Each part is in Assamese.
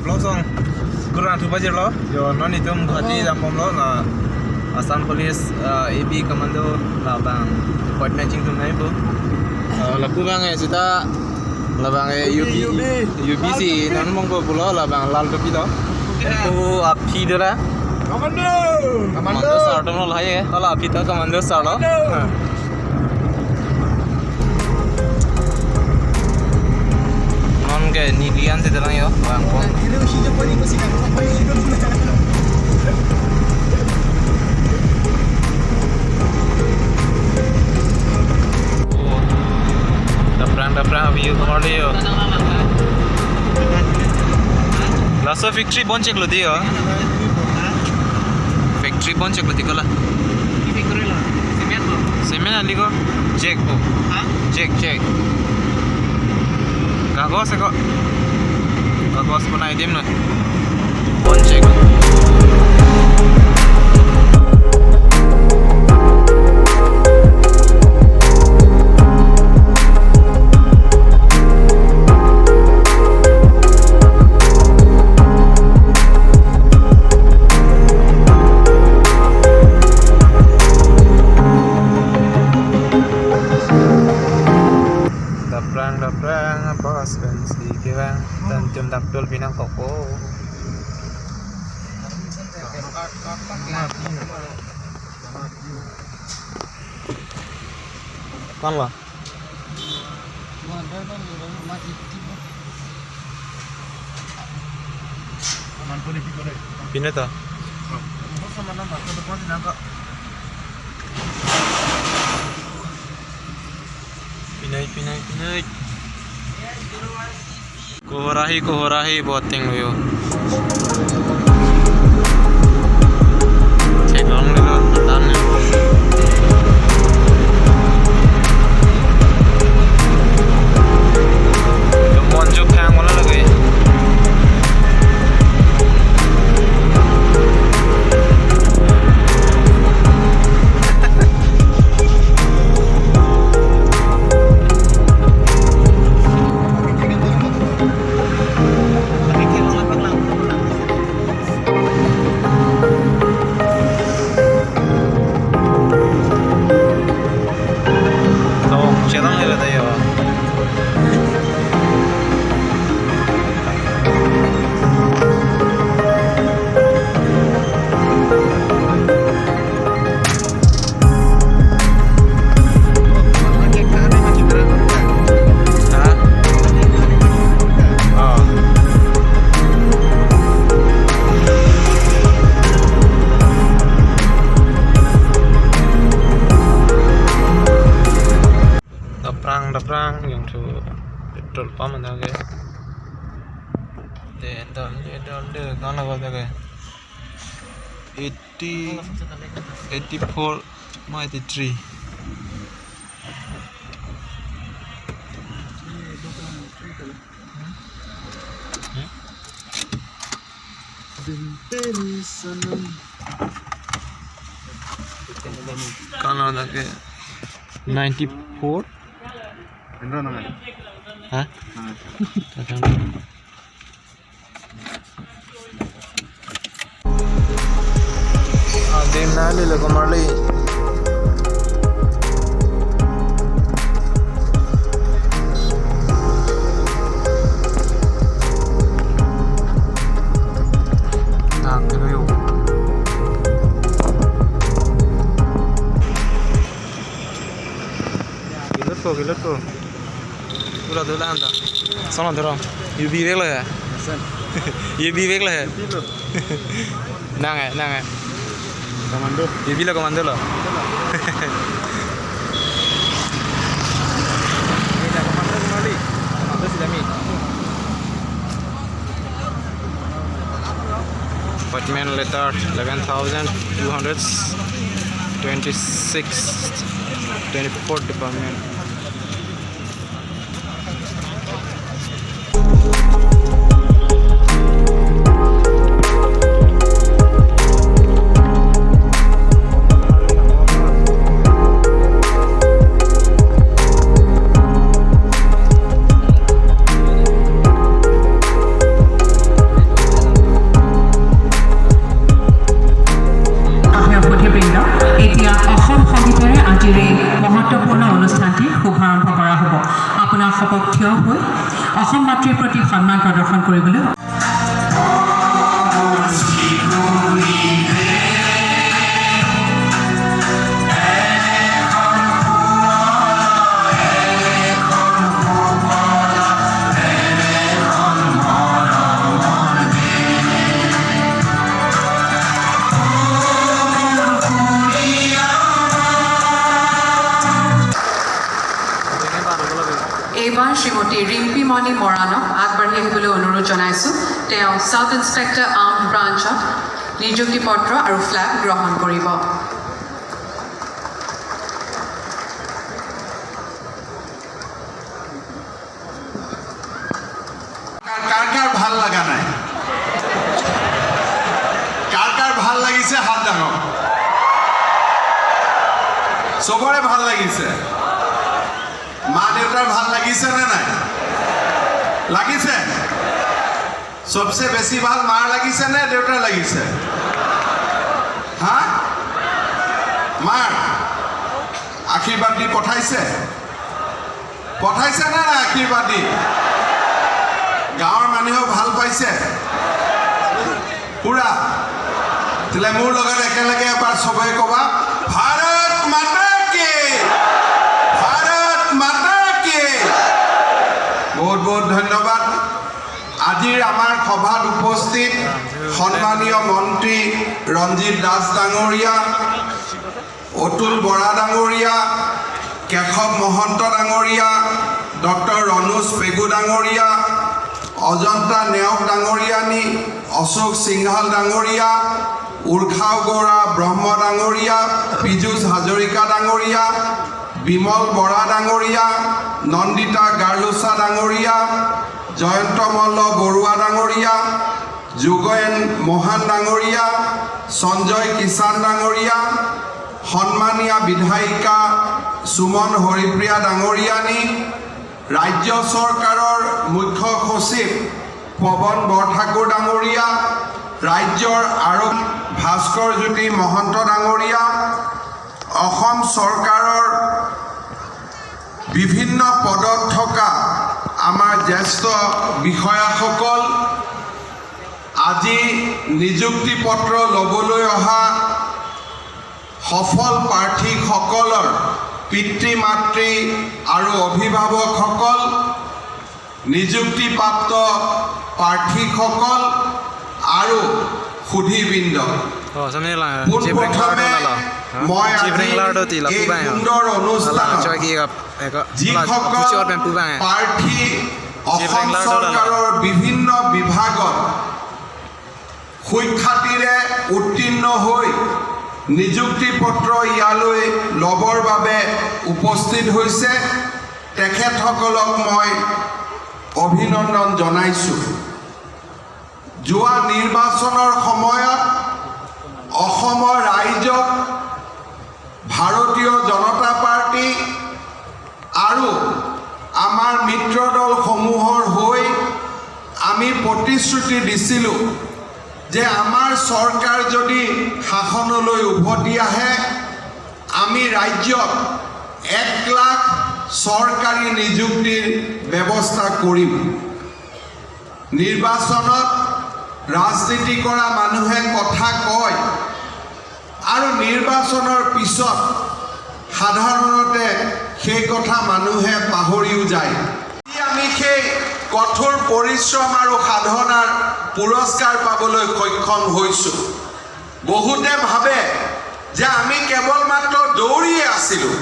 Vlog song kurang tu bajer lo yo non itu Guwahati jam lo na Assam Police AB Commando la bang department ching tum nai bu la ku bang e sita la bang e UB UBC non mong bo lo la bang lal topi lo ku api dora commando commando sar lo lai e la api ta commando sar lo non ke ni lian se dalang yo bang ko Daprang view kamar yo. Lasso factory bon check lo di yo. Factory bon check lo di kola. Factory la. Cement lo. Cement ali ko. Check ko. Ha? Check check. Kagos ko. Kagos banai dim no. Bon check. Daprang bos bensi kirang dan jom dakdol pinang koko. Kan lah. Pinata. Pinay pinay pinay. Kohorahi boating lo yo. Cek long lo tan. Monjo phang wala lage. Daprang yang tu petrol pump ada ke? De de kana ba ke? 80 84 93. Kana ada ke? 94. Ha? Dem na le ko marle. Ah, creo. Gilotko. Pura dula anda. Sono doro. You be vek la. You be vek la. Nang nang. Commando. You be la commando la. Ini commando kemali. Commando sidami. Appointment letter 11,226 24 department. Assam মাতৃৰ প্ৰতি সন্মান প্ৰদৰ্শন কৰিবলৈ। এইবাৰ শ্ৰীমতী ৰিম্পী মণি মৰাণক আগবাঢ়ি আহিবলৈ অনুৰোধ জনাইছোঁ। তেওঁ ছাব ইন্সপেক্টৰ আৰ্মড ব্ৰাঞ্চত নিযুক্তি পত্ৰ আৰু ফ্লেগ গ্ৰহণ কৰিব। কাৰ কাৰ ভাল লগা নাই? কাৰ কাৰ ভাল লাগিছে হাত ডাঙৰ। চবৰে ভাল লাগিছে। মা দেউতাৰ ভাল লাগিছে নে নাই? লাগিছে। চবচে বেছি ভাল মাৰ লাগিছে নে দেউতাৰ লাগিছে? হা, মাৰ আশীৰ্বাদ দি পঠাইছে, পঠাইছে নে নাই আশীৰ্বাদ দি? গাঁৱৰ মানুহেও ভাল পাইছে পুৰা। তেতিয়াহ'লে মোৰ লগত একেলগে এবাৰ চবেই ক'বা, भारत माता की, भारत माता की। বহুত বহুত ধন্যবাদ। আজিৰ আমাৰ সভাত উপস্থিত সন্মানীয় মন্ত্ৰী ৰঞ্জিত দাস ডাঙৰীয়া, অতুল বৰা ডাঙৰীয়া, কেশৱ মহন্ত ডাঙৰীয়া, ডক্টৰ ৰণোজ পেগু ডাঙৰীয়া, অজন্তা নেওগ ডাঙৰীয়ানী, অশোক সিংঘাল ডাঙৰীয়া, উৰ্খাও গৌৰা ব্ৰহ্ম ডাঙৰীয়া, পীযুষ হাজৰিকা ডাঙৰীয়া, বিমল বৰা ডাঙৰীয়া, নন্দিতা গাৰ্লোচা ডাঙৰীয়া, জয়ন্ত মল্ল বৰুৱা ডাঙৰীয়া, যোগেন মহান ডাঙৰীয়া, সঞ্জয় কিষাণ ডাঙৰীয়া, সন্মানীয়া বিধায়িকা সুমন হৰিপ্ৰিয়া ডাঙৰীয়ানী, ৰাজ্য চৰকাৰৰ মুখ্য সচিব পৱন বৰঠাকুৰ ডাঙৰীয়া, ৰাজ্যৰ আৰক্ষী ভাস্কৰ জ্যোতি মহন্ত ডাঙৰীয়া, অসম চৰকাৰৰ বিভিন্ন পদত থকা আমাৰ জ্যেষ্ঠ বিষয়াসকল, আজি নিযুক্তি পত্ৰ ল'বলৈ অহা সফল প্ৰাৰ্থীসকলৰ পিতৃ মাতৃ আৰু অভিভাৱকসকল, নিযুক্তিপ্ৰাপ্ত প্ৰাৰ্থীসকল আৰু সুধীবৃন্দ, পোনপ্ৰথমে মই আজি এই সুন্দৰ অনুষ্ঠানত যিসকল প্ৰাৰ্থী অসম চৰকাৰৰ বিভিন্ন বিভাগত সুখ্যাতিৰে উত্তীৰ্ণ হৈ নিযুক্তি পত্ৰ ইয়ালৈ ল'বৰ বাবে উপস্থিত হৈছে, তেখেতসকলক মই অভিনন্দন জনাইছোঁ। যোৱা নিৰ্বাচনৰ সময়ত অসমৰ ৰাইজক ভাৰতীয় জনতা পাৰ্টী আৰু আমাৰ মিত্ৰ দলসমূহৰ হৈ আমি প্ৰতিশ্ৰুতি দিছিলোঁ যে আমাৰ চৰকাৰ যদি শাসনলৈ উভতি আহে, আমি ৰাজ্যত 1 লাখ চৰকাৰী নিযুক্তিৰ ব্যৱস্থা কৰিম। নিৰ্বাচনত ৰাজনীতি কৰা মানুহে কথা কয় আৰু নিৰ্বাচনৰ পিছত সাধাৰণতে সেই কথা মানুহে পাহৰিও যায়। আমি সেই কঠোৰ পৰিশ্ৰম আৰু সাধনাৰ পুৰস্কাৰ পাবলৈ সক্ষম হৈছোঁ। বহুতে ভাবে যে আমি কেৱল মাত্ৰ দৌৰিয়ে আছিলোঁ,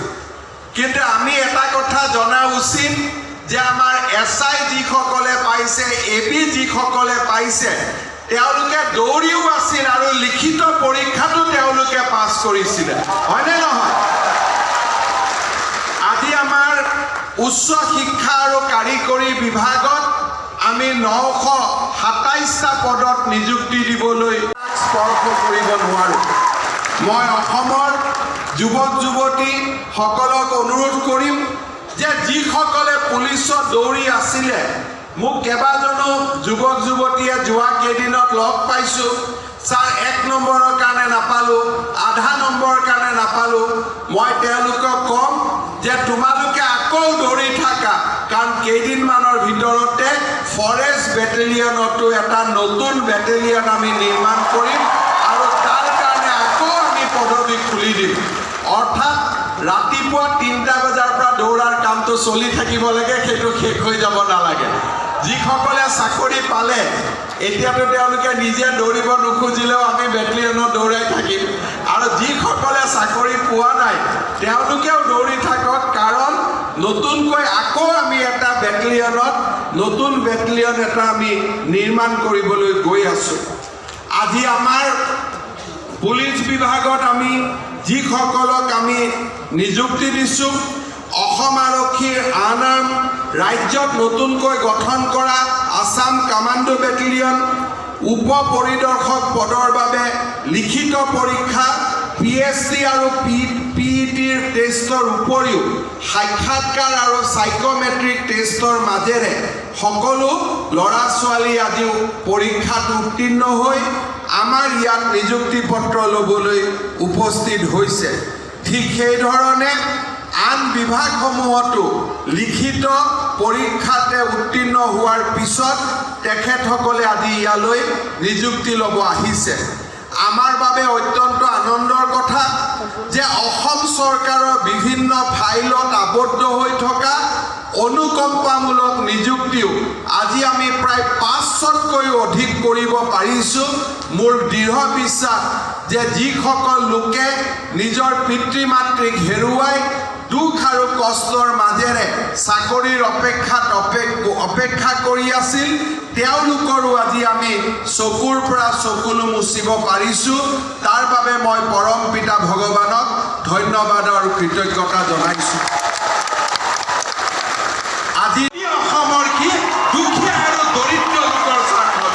কিন্তু আমি এটা কথা জনা উচিত যে আমাৰ এছ I যিসকলে পাইছে, এ বি যিসকলে পাইছে, তেওঁলোকে দৌৰিও আছিল আৰু লিখিত পৰীক্ষাতো তেওঁলোকে পাছ কৰিছিলে, হয়নে নহয়? আজি আমাৰ উচ্চ শিক্ষা আৰু কাৰিকৰী বিভাগত আমি 927টা পদত নিযুক্তি দিবলৈ স্পৰ্শ কৰিব নোৱাৰোঁ। মই অসমৰ যুৱক যুৱতীসকলক অনুৰোধ কৰিম যে যিসকলে পুলিচত দৌৰি আছিলে, মোক কেইবাজনো যুৱক যুৱতীয়ে যোৱা কেইদিনত লগ পাইছোঁ, ছাৰ, 1 নম্বৰৰ কাৰণে নাপালোঁ, আধা নম্বৰৰ কাৰণে নাপালোঁ। মই তেওঁলোকক ক'ম যে তোমালোকে আকৌ দৌৰি থাকা। কাৰণ কেইদিনমানৰ ভিতৰতে ফৰেষ্ট বেটেলিয়নতো এটা নতুন বেটেলিয়ন আমি নিৰ্মাণ কৰিম আৰু তাৰ কাৰণে আকৌ আমি পদবী খুলি দিম। অৰ্থাৎ ৰাতিপুৱা 3টা বজাৰ পৰা দৌৰাৰ কামটো চলি থাকিব লাগে, সেইটো শেষ হৈ যাব নালাগে। যিসকলে চাকৰি পালে এতিয়াতো তেওঁলোকে নিজে দৌৰিব নোখোজিলেও আমি বেটেলিয়নত দৌৰাই থাকিম, আৰু যিসকলে চাকৰি পোৱা নাই তেওঁলোকেও দৌৰি থাকক, কাৰণ নতুনকৈ আকৌ আমি এটা বেটেলিয়নত নতুন বেটেলিয়ন এটা আমি নিৰ্মাণ কৰিবলৈ গৈ আছোঁ। আজি আমাৰ পুলিচ বিভাগত আমি যিসকলক আমি নিযুক্তি দিছোঁ, অসম আৰক্ষীৰ আন আন ৰাজ্যত নতুনকৈ গঠন কৰা আছাম কামাণ্ডো বেটেলিয়ন, উপ পৰিদৰ্শক পদৰ বাবে লিখিত পৰীক্ষা, PSC আৰু PETৰ টেষ্টৰ উপৰিও সাক্ষাৎকাৰ আৰু চাইক'মেট্ৰিক টেষ্টৰ মাজেৰে সকলো ল'ৰা ছোৱালী আজিও পৰীক্ষাত উত্তীৰ্ণ হৈ আমাৰ ইয়াত নিযুক্তি পত্ৰ ল'বলৈ উপস্থিত হৈছে। ঠিক সেইধৰণে আন বিভাগসমূহতো লিখিত পৰীক্ষাতে উত্তীৰ্ণ হোৱাৰ পিছত তেখেতসকলে আজি ইয়ালৈ নিযুক্তি ল'ব আহিছে। আমাৰ বাবে অত্যন্ত আনন্দৰ কথা যে অসম চৰকাৰৰ বিভিন্ন ফাইলত আবদ্ধ হৈ থকা অনুকম্পামূলক নিযুক্তিও আজি আমি প্ৰায় 500তকৈও অধিক কৰিব পাৰিছোঁ। মোৰ দৃঢ় বিশ্বাস যে যিসকল লোকে নিজৰ পিতৃ মাতৃক হেৰুৱাই দুখ আৰু কষ্টৰ মাজেৰে চাকৰিৰ অপেক্ষাত অপেক্ষা কৰি আছিল, তেওঁলোকৰো আজি আমি চকুৰ পৰা চকুলো মুচিব পাৰিছোঁ। তাৰ বাবে মই পৰম পিতা ভগৱানক ধন্যবাদ আৰু কৃতজ্ঞতা জনাইছোঁ। আজি অসমৰ কি দুখীয়া আৰু দৰিদ্ৰ লোকৰ স্বাৰ্থত,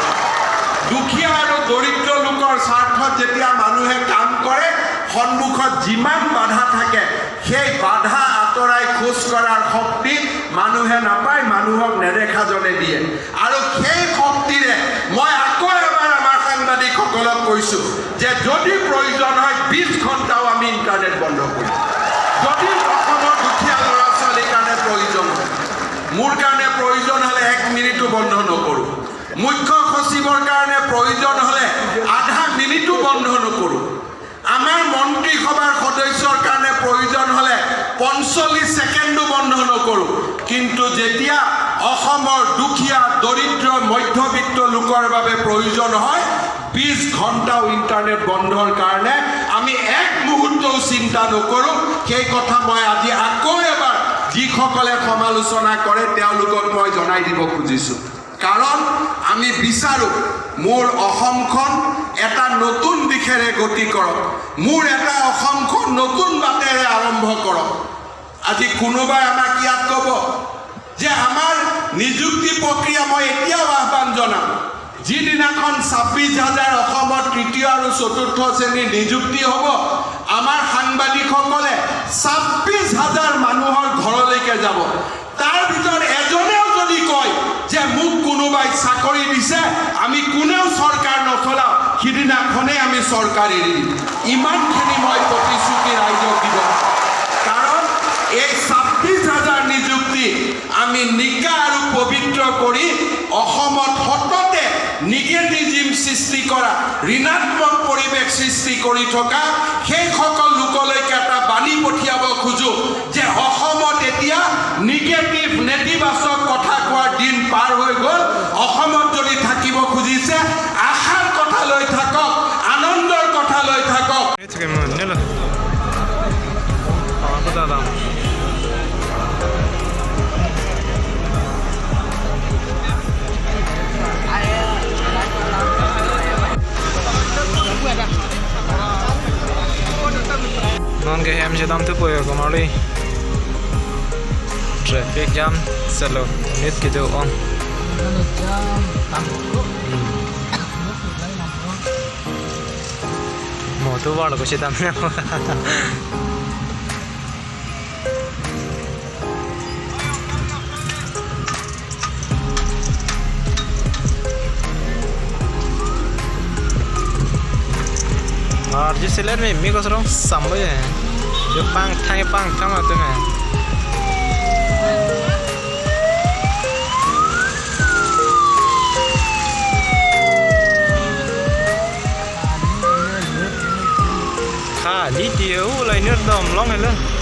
দুখীয়া আৰু দৰিদ্ৰ লোকৰ স্বাৰ্থত যেতিয়া মানুহে কাম কৰে, সন্মুখত যিমান বাধা থাকে সেই বাধা আঁতৰাই খোজ কঢ়াৰ শক্তি মানুহে নাপায়, মানুহক নেদেখাজনে দিয়ে। আৰু সেই শক্তিৰে মই আকৌ এবাৰ আমাৰ সাংবাদিকসকলক কৈছোঁ যে যদি প্ৰয়োজন হয় 20 ঘণ্টাও আমি ইণ্টাৰনেট বন্ধ কৰিম, যদি অসমৰ দুখীয়া ল'ৰা ছোৱালীৰ কাৰণে প্ৰয়োজন হয়। মোৰ কাৰণে প্ৰয়োজন হ'লে 1 মিনিটো বন্ধ নকৰোঁ, মুখ্য সচিবৰ কাৰণে প্ৰয়োজন হ'লে আধা মিনিটো বন্ধ নকৰোঁ, আমাৰ মন্ত্ৰীসভাৰ সদস্যৰ কাৰণে প্ৰয়োজন হ'লে 45 ছেকেণ্ডো বন্ধ নকৰোঁ। কিন্তু যেতিয়া অসমৰ দুখীয়া দৰিদ্ৰ মধ্যবিত্ত লোকৰ বাবে প্ৰয়োজন হয়, 20 ঘণ্টাও ইণ্টাৰনেট বন্ধৰ কাৰণে আমি এক মুহূৰ্তও চিন্তা নকৰোঁ। সেই কথা মই আজি আকৌ এবাৰ যিসকলে সমালোচনা কৰে তেওঁলোকক মই জনাই দিব খুজিছোঁ, কাৰণ আমি বিচাৰোঁ মোৰ অসমখন এটা নতুন দিশেৰে গতি কৰক, মোৰ এটা অসমখন নতুন বাটেৰে আৰম্ভ কৰক। আজি কোনোবাই আমাক ইয়াত ক'ব যে আমাৰ নিযুক্তি প্ৰক্ৰিয়া, মই এতিয়াও আহ্বান জনাম, যিদিনাখন 26,000 অসমত তৃতীয় আৰু চতুৰ্থ শ্ৰেণীৰ নিযুক্তি হ'ব, আমাৰ সাংবাদিকসকলে 26,000 মানুহৰ ঘৰলৈকে যাব। তাৰ ভিতৰত এজনেও যদি কয় যে মোক কোনোবাই চাকৰি দিছে, আমি কোনেও চৰকাৰ নচলাওঁ, সিদিনাখনেই আমি চৰকাৰ এৰি দিম। ইমানখিনি মই প্ৰতিশ্ৰুতি ৰাইজক দিব, কাৰণ এই 26,000 নিযুক্তি আমি নিকা আৰু পবিত্ৰ কৰি অসমত সততে নিগেটিভিজিম সৃষ্টি কৰা, ঋণাত্মক পৰিৱেশ সৃষ্টি কৰি থকা সেইসকল লোকলৈকে এটা বাণী পঠিয়াব খোজোঁ যে অসমত এতিয়া নিগেটিভ নেতিবাচক কথা কোৱাৰ দিন পাৰ হৈ গ'ল। অসমত যদি থাকিব খুজিছে, আশাৰ কথা লৈ থাকক, আনন্দৰ কথা লৈ থাকক। Traffic jam selo nit gitu on. Moto wala ko siya dam. और जिस सिलेर में मी कसरो sambo है जो पांग थांगे पांग थांग होते में। Thì u lại nước đầm long này lên.